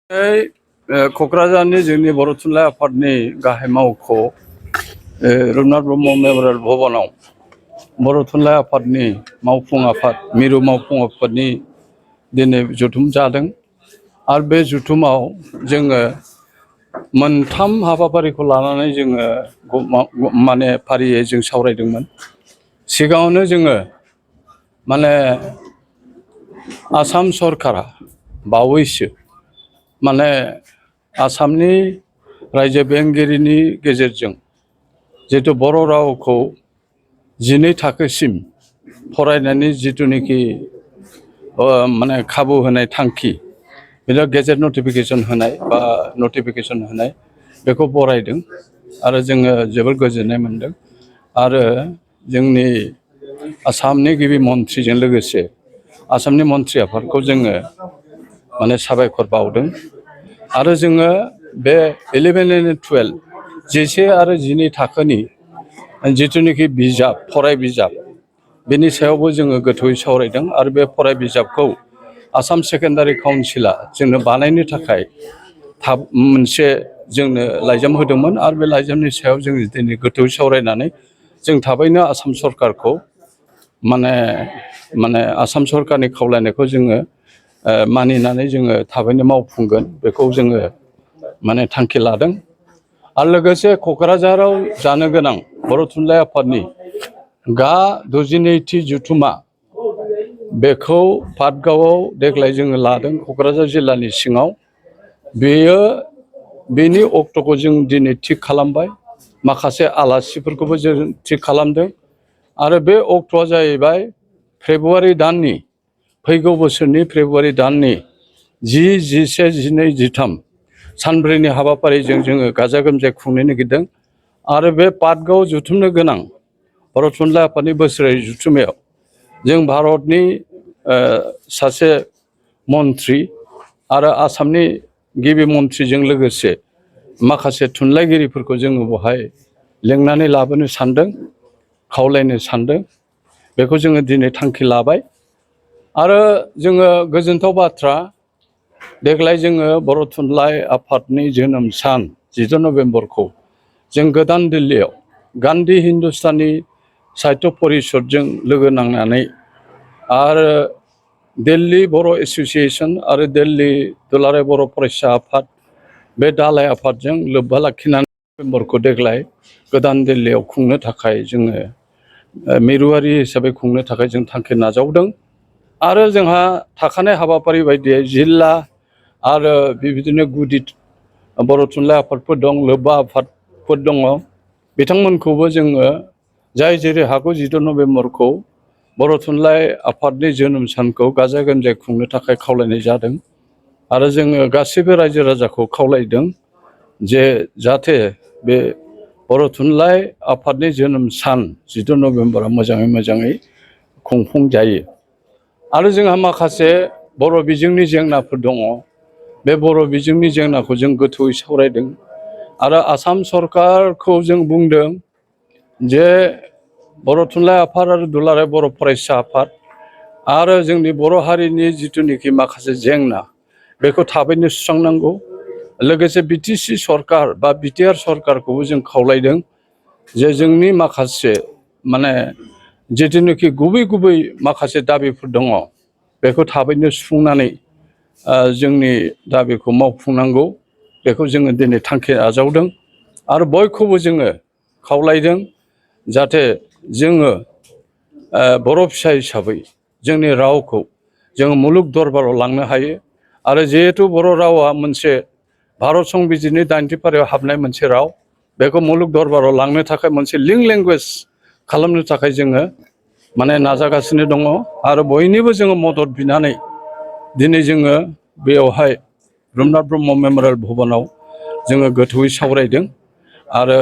क'क्राझारनि जोंनि बर' थुनलाइ आफादनि गाहाय मावख' रुपनाथ ब्रह्म मेम'रियेल भबनाव बर' थुनलाइ आफादनि मावफुं आफाद मिरु मावफुं आफादनि दिनै जथुम जादों आरो बे जथुमाव जोङो मोनथाम हाबाफारिखौ लानानै जोङो माने फारियै जों सावरायदोंमोन। सिगाङावनो जोङो माने आसाम सरकारा बावैसो माने आसामनि रायजो बेंगिरिनि गेजेरजों जिहेतु बर' रावखौ 12 थाखोसिम फरायनायनि जिथुनिखि माने खाबु होनाय थांखि बेनो गेजेट नटिफिकेसन होनाय बा नटिफिकेसन होनाय बेखौ बरायदों आरो जोङो जोबोद गोजोननाय मोनदों आरो जोंनि आसामनि गिबि मन्थ्रिजों लोगोसे आसामनि मन्थ्रि आफादखौ जोङो माने साबायखर बावदों आरो जोङो बे 11 आरो 12 11 आरो 12 थाखोनि जिथुनिखि बिजाब फराय बिजाब बेनि सायावबो जोङो गोथौयै सावरायदों आरो बे फराय बिजाबखौ आसाम सेकेन्डारि काउन्सिला जोंनो बानायनो थाखाय मोनसे जोंनो लाइजाम होदोंमोन आरो बे लाइजामनि सायाव जों दिनै गोथौयै सावरायनानै जों थाबैनो आसाम सरकारखौ माने आसाम सरकारनि खावलायनायखौ जोङो मानिनानै जोङो थाबैनो मावफुंगोन बेखौ जोङो माने थांखि लादों आरो लोगोसे क'क्राझाराव जानो गोनां बर' थुनलाइ आफादनि 62थि जथुमा बेखौ पाटगावआव देग्लाय जोङो लादों क'क्राझार जिल्लानि सिङाव बेनि अक्ट'खौ जों दिनै थिग खालामबाय माखासे आलासिफोरखौबो जों थिग खालामदों आरो बे अक्ट'आ जाहैबाय फेब्रुवारि दाननि फैगौ बोसोरनि फेब्रुवारि दाननि 10, 11, 12, 13 सानब्रैनि हाबाफारिजों जोङो गाजा गोमजायै खुंनो नागिरदों आरो बे पाटगाव जुथुमनो गोनां बर' थुनलाइ आफादनि बोसोरारि जुथुमायाव जों भारतनि सासे मन्थ्रि आरो आसामनि गिबि मन्थ्रिजों लोगोसे माखासे थुनलाइगिरिफोरखौ जोङो बेवहाय लेंनानै लाबोनो सानदों खावलायनो सानदों बेखौ जोङो दिनै थांखि लाबाय आरो जोङो गोजोनथाव बाथ्रा देग्लाय जोङो बर' थुनलाइ आफादनि जोनोम सान 14 नभेम्बरखौ जों गोदान दिल्लीयाव गान्धी हिन्दुस्तानी साहित्य परिषदजों लोगो नांनानै आरो दिल्ली बर' एस'सियेसन आरो दिल्ली दुलाराय बर' फरायसा आफाद बे दालाय आफादजों लोब्बा लाखिनानै नभेम्बरखौ देग्लाय गोदान दिल्लीयाव खुंनो थाखाय जोङो मिरुआरि हिसाबै खुंनो थाखाय जों थांखि नाजावदों आरो जोंहा थाखानाय हाबाफारि बायदियै जिल्ला आरो बेबायदिनो गुदि बर' थुनलाइ आफादफोर दं लोब्बा आफादफोर दङ बिथांमोनखौबो जोङो जाय जेरै हागौ 14 नभेम्बरखौ बर' थुनलाइ आफादनि जोनोम सानखौ गाजा गोमजायै खुंनो थाखाय खावलायनाय जादों आरो जोङो गासैबो रायजो राजाखौ खावलायदों जे जाहाथे बे बर' थुनलाइ आफादनि जोनोम सान 14 नभेम्बरा मोजाङै खुंफुंजायो आरो जोंहा माखासे बर' बिजोंनि जेंनाफोर दङ बे बर' बिजोंनि जेंनाखौ जों गोथौयै सावरायदों आरो आसाम सरकारखौ जों बुंदों जे बर' थुनलाइ आफाद आरो दुलाराय बर' फरायसा आफाद आरो जोंनि बर' हारिनि जिथुनिखि माखासे जेंना बेखौ थाबैनो सुस्रांनांगौ लोगोसे बिटिसि सरकार बा बिटिआर सरकारखौबो जों खावलायदों जे जोंनि माखासे माने जिथुनिखि गुबै माखासे दाबिफोर दङ बेखौ थाबैनो सुफुंनानै जोंनि दाबिखौ मावफुंनांगौ बेखौ जोङो दिनै थांखि आजावदों आरो बयखौबो जोङो खावलायदों जाहाथे जोङो बर' फिसा हिसाबै जोंनि रावखौ जोङो मुलुग दरबाराव लांनो हायो आरो जिहेथु बर' रावा मोनसे भारत संबिजिरनि 80 फारियाव हाबनाय मोनसे राव बेखौ मुलुग दरबाराव लांनो थाखाय मोनसे लिंक लेंगुवेज खालामनो थाखाय जोङो माने नाजागासिनो दङ आरो बयनिबो जोङो मदद बिनानै दिनै जोङो बेयावहाय रुपनाथ ब्रह्म मेम'रियेल भबनाव जोङो गोथौयै सावरायदों आरो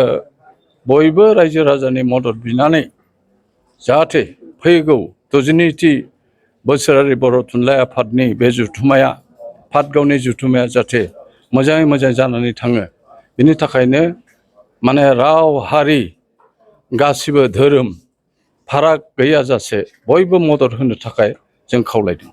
बयबो रायजो राजानि मदद बिनानै जाहाथे फैगौ 62थि बोसोरारि बर' थुनलाइ आफादनि बे जुथुमाया पाटगावनि जुथुमाया जाहाथे मोजाङै मोजां जानानै थाङो बिनि थाखायनो माने राव हारि गासिबो धोरोम फाराग गैयाजासे बयबो मदद होनो थाखाय जों खावलायदों।